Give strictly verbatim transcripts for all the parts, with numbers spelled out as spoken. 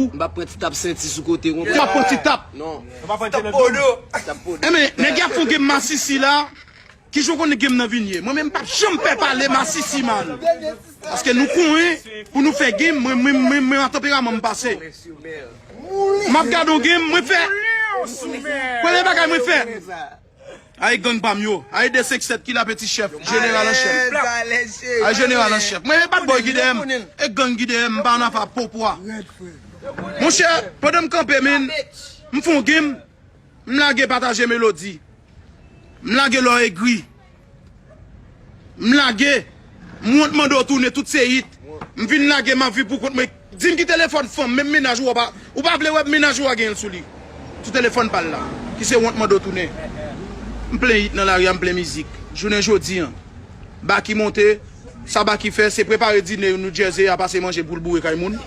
M p ap pran ti tap senti sou kote konsa. M ap pran ti tap. Non. Tap podo. Tap podo. Enben, nèg y ap fè yon game masisi la. Kijan w konnen game nan vin ye? Mwen menm m p ap janm pè pale masisi, man. Paske nou konyen pou nou fè game, mwen, mwen, mwen, mwen, an tanperaman m pase. M ap gade yon game, mwen fè. Premye bagay mwen fè. Ay gang pa m yo. Ay de senk sèt ki la peti chèf. Jeneral an chèf. Ay jeneral an chèf. Mwen e bad boy ki dèyè m. E gang ki dèyè m. M pa ann afè popo a. Monchè, pandan m kanpe, men, m fè yon game. M lage pataje melodi. M lage lè w egri. M lage. M wont mande w tounen tout se hit. M vin lage m ap viv pou kont mwen. Di m ki telefòn fanm, menm mennaj ou a pa, ou pa vle wè mennaj ou a genyen l sou li. Sou telefòn pa l la. Ki se wont mande w tounen. M plen hit nan lari a, m plen mizik. Jounen jodi an. Baky monte, sa Baky fè, se prepare dine New Jersey a pase manje pou l boure kay moun.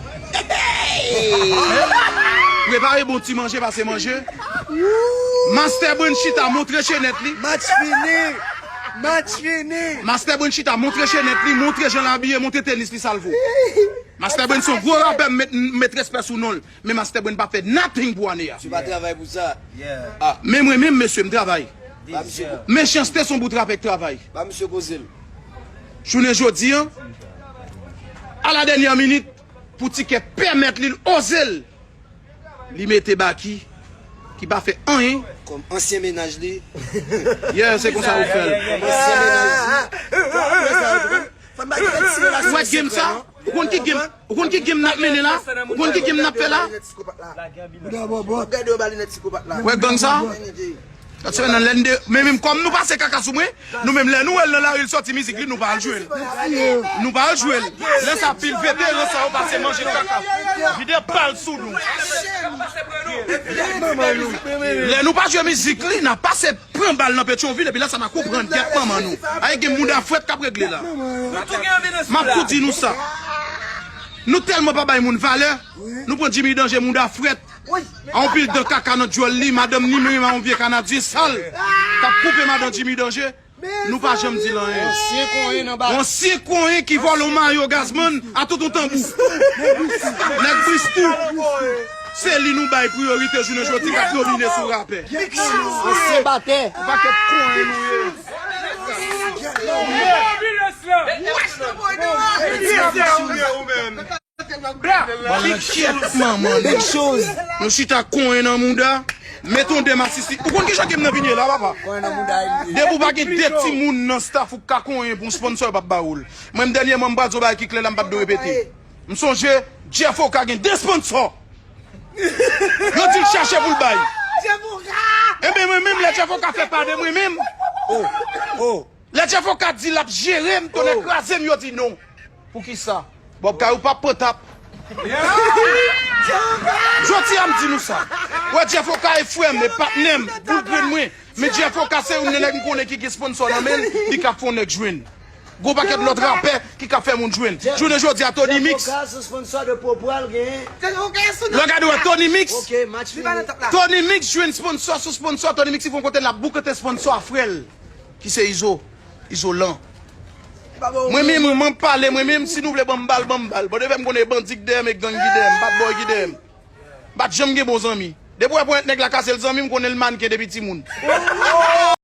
Prepare bon ti manje, pase manje. Master Brand chita montre chenèt li. Match fini. Match fini. Master Brand chita montre chenèt li, montre jan l abiye, montre tenis li salvo. Master Brand se yon gwo rapè, m met, m met respè sou non l. Men Master Brand pa fè nothing pou ane a. Misye pa travay pou sa. Men mwen menm, mesye, m travay. Ba misye ko- Mechanste se yon bout rapè k travay. Ba misye koze l. Jounen jodi an, a la dènyè minit, pou ti kè pèmèt li, l oze l. Li mete Baky, ki pa fè anyen. Kòm ansyen mennaj li. Yeah, se konsa ou fè l. Kòm ansyen mennaj li. Ou wè game sa? Ou konn ki game, ou konn ki game n ap mennen la? Ou konn ki game n ap fè la? Ou wè gang sa? Gad se nan lè n de, men menm kòm nou pase kaka sou mwen, nou menm lè nou wè l nan lari l sòti mizik li, nou pa al jwe l. Nou pa al jwe l. Lè sa pil veteran sa yo pase manje kaka. Vide bal sou nou. Lè nou pa jwe mizik li, n ap pase pran bal nan Petyonvil, epi lè sa n a konprann gèt manman nou. Ay gen mouda frèt k ap regle la. M ap tou di nou sa. Nou tèlman pa bay moun valè, nou pran Jimmy Danger mouda frèt. A yon pil dan kaka nan djòl li, madanm ni menm a yon vye kanadyen sal. K ap koupe madan Jimmy Danger. Nou pa janm di l anyen. Yon ansyen konyen ki vòlè yon mayo Gazman a tout yon tanbou. Nèg Bristou. Se li nou bay priyorite jounen jodi k ap domine sou rapè. Ansyen batè. Yon pakèt konyen nou ye. Big shoes. Nou chita konyen nan mouda. Met on de masisi. Ou konn kijan game nan vin ye la, papa? Depi w pa gen de timoun nan staff ou k ka konyen pou yon sponsor, yo p ap ba ou l. Mwen menm dènyèman m pral di yon bagay ki klè la, m p ap dwe repete. M sonje Jeff Oka gen de sponsor. Yo di l chache pou l bay. Enben mwen menm lè Jeff Oka fè pa de mwen menm. Lè Jeff Oka di l ap jere m, tonnè kraze m, yo di non. Poukisa? Bob Kay ou p ap pran tap. Jodi a m di nou sa. Wè Jeff Oka e frè m, e patnè m, boul grenn mwen. Men Jeff Oka se youn nan nèg m konnen ki gen sponsor nan men l, li ka fè yon nèg jwenn. Gon pakèt lòt rapè ki ka fè moun jwenn. Jounen jodi a Tony Mix. Lè w gade wè Tony Mix. Tony Mix jwenn sponsor sou sponsor. Tony Mix rive yon kote l ap boukante sponsor a frè l. Ki se Izo. Izolan. Mwen menm, mwen pale, mwen menm, si nou vle ban m bal, ban m bal. Bon, depi m konnen bandi k dèyè m, e gang ki dèyè m, bad boy ki dèyè m. M pa t janm gen bon zanmi. Depi w wè ponyèt nèg la kase l zanmi, m konnen l mannken depi timoun.